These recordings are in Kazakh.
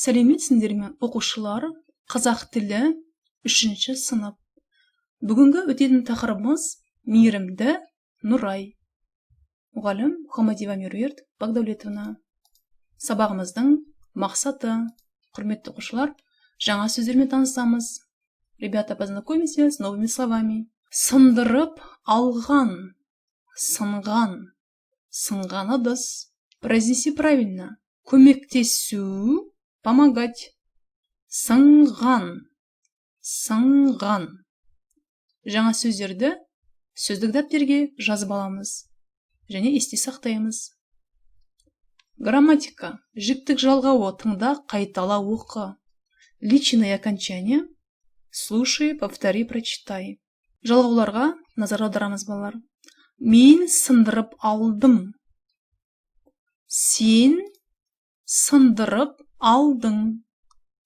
Сәлеметсіңдер ме, оқушылар! Қазақ тілі, үшінші сынып. Бүгінгі өтетін тақырыбымыз: мейірімді Нұрай. Мұғалім Мұхамадиева Меруерт Бақдәулетовна. Сабағымыздың мақсаты: құрметті оқушылар, жаңа сөздермен танысамыз. Ребята, познакомимся с новыми словами. Сындырып алған, сынған, сынған ыдыс. Произнеси правильно. Көмектесу — помогать. Сынған, сынған. Жаңа сөздерді сөздік дәптерге жазып аламыз және есте сақтаймыз. Грамматика. Жіктік жалғауы. Тыңда, қайтала, оқы. Личные окончания. Слушай, повтори, прочитай. Жалғауларға назар аударамыз, балалар. Мен сындырып алдым, сен сындырып алдың,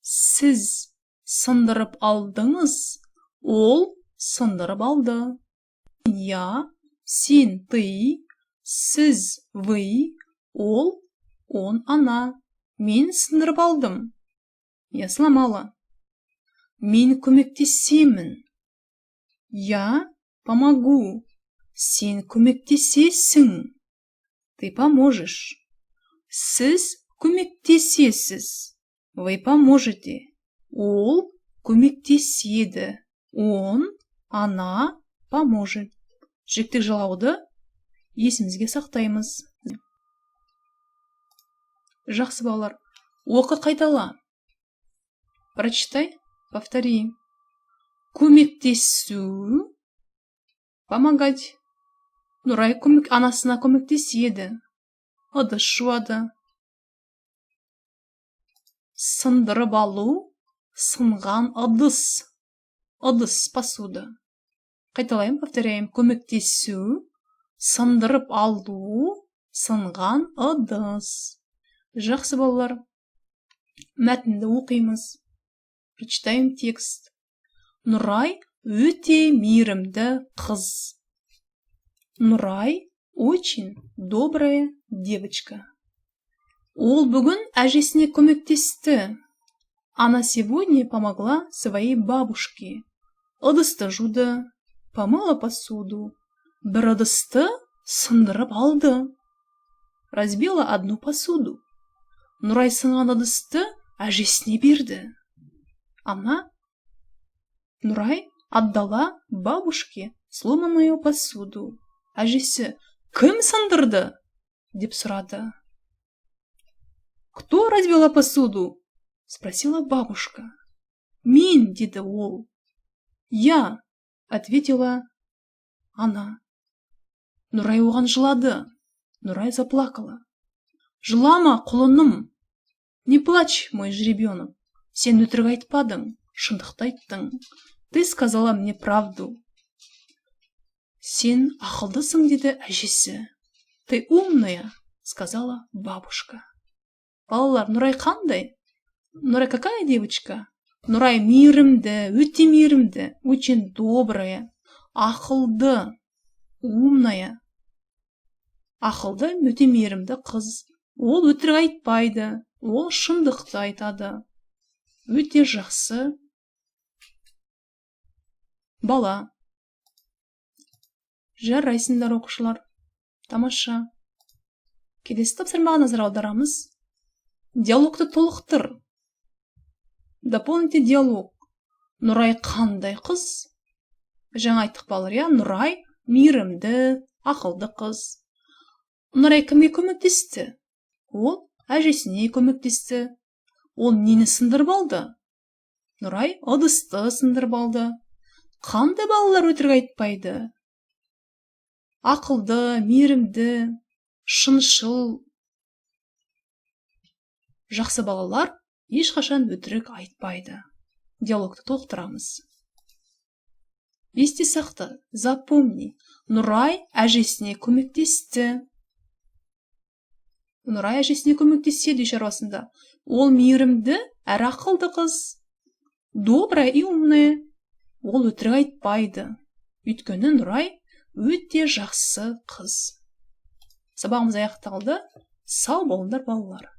сіз сындырып алдыңыз, ол сындырып алды. Я — сен, ты, сіз — вы, ол — он, она. Мен сындырып алдым — я сломала. Мен көмектесемін — я помогу. Сен көмектесесің — ты поможешь. Сіз көмектесесіз — вы поможете. Ол көмектеседі — он, она поможет. Жіктік жалғауды есімізге сақтаймыз. Жақсы, балалар. Оқы, қайтала. Прочитай, повтори. Көмектесу — помогать. Нұрай көмек, анасына көмектеседі, ыдыс жуады. Сындырып алу — сынған ыдыс. Ыдыс — посуда. Қайталаймын, повторяем. Көмектесу — сындырып алу, сынған ыдыс. Жақсы, балалар. Мәтінді оқимыз. Прочитаем текст. Нұрай өте мейірімді қыз. Нұрай очень добрая девочка. Ол бүгін әжесіне көмектесті. Она сегодня помогла своей бабушке. Ыдысты жуды — помыла посуду. Бір ыдысты сындырып алды — разбила одну посуду. Нұрай сынған ыдысты әжесіне берді. Она, Нұрай, отдала бабушке сломанную посуду. Әжесі: «Кім сындырды?» — деп сұрады. «Кто разбила посуду?» — спросила бабушка. «Мен», — деді ол. «Я», — ответила она. Нұрай оған жылады. Нұрай заплакала. «Жылама, құлыным». «Не плачь, мой жеребенок». «Сен өтірік айтпадың, шындықты айттың». «Ты сказала мне правду». «Сен ақылдысың», — деді әжесі. «Ты умная», — сказала бабушка. Балалар, Нұрай қандай? Нұрай какая девочка? Нұрай мейірімді, өте мейірімді — очень добрая, ақылды — умная. Ақылды, өте мейірімді қыз. Ол өтірік айтпайды, ол шындықты айтады. Өте жақсы бала. Жарайсыңдар, оқушылар, тамаша! Келесі тапсырмаға назар аударамыз. Диалогты толықтыр. Дополните диалог. Нұрай қандай қыз? Жаңа айттық, балалар, иә? Нұрай мейірімді, ақылды қыз. Нұрай кімге көмектесті? Ол әжесіне көмектесті. Ол нені сындырып алды? Нұрай ыдысты сындырып алды. Қандай балалар өтірік айтпайды? Ақылды, мейірімді, шыншыл, жақсы балалар ешқашан өтірік айтпайды. Диалогты толықтырамыз. Есте сақта. Запомни. Нұрай әжесіне көмектесті. Нұрай әжесіне көмектеседі үй шаруасында. Ол мейірімді әрі ақылды қыз — добрая и умная. Ол өтірік айтпайды, өйткені Нұрай өте жақсы қыз. Сабағымыз аяқталды. Сау болыңдар, балалар!